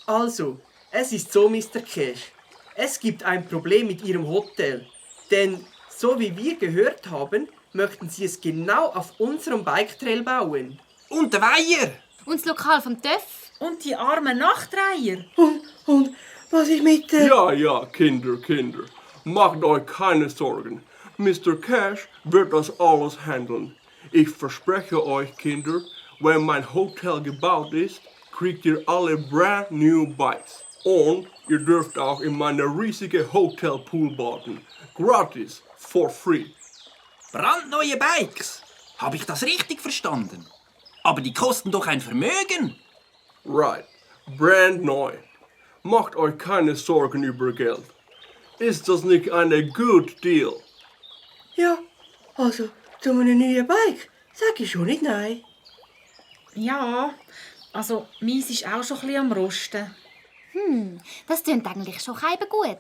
Also, es ist so, Mr. Cash. Es gibt ein Problem mit Ihrem Hotel. Denn, so wie wir gehört haben, möchten Sie es genau auf unserem Bike-Trail bauen. Und der Weiher. Und das Lokal vom Dorf. Und die armen Nachtreiher. Und was ist mit der... Ja, Kinder. Macht euch keine Sorgen. Mr. Cash wird das alles handeln. Ich verspreche euch, Kinder, wenn mein Hotel gebaut ist, kriegt ihr alle brand new Bikes. Und ihr dürft auch in meine riesige Hotelpool baden. Gratis, for free. Brandneue Bikes. Habe ich das richtig verstanden? Aber die kosten doch ein Vermögen. Right, brand neu. Macht euch keine Sorgen über Geld. Ist das nicht ein good deal? Ja, also, zu einem neuen Bike sag ich schon nicht nein. Ja, also meins ist auch schon ein bisschen am Rosten. Das klingt eigentlich schon gut.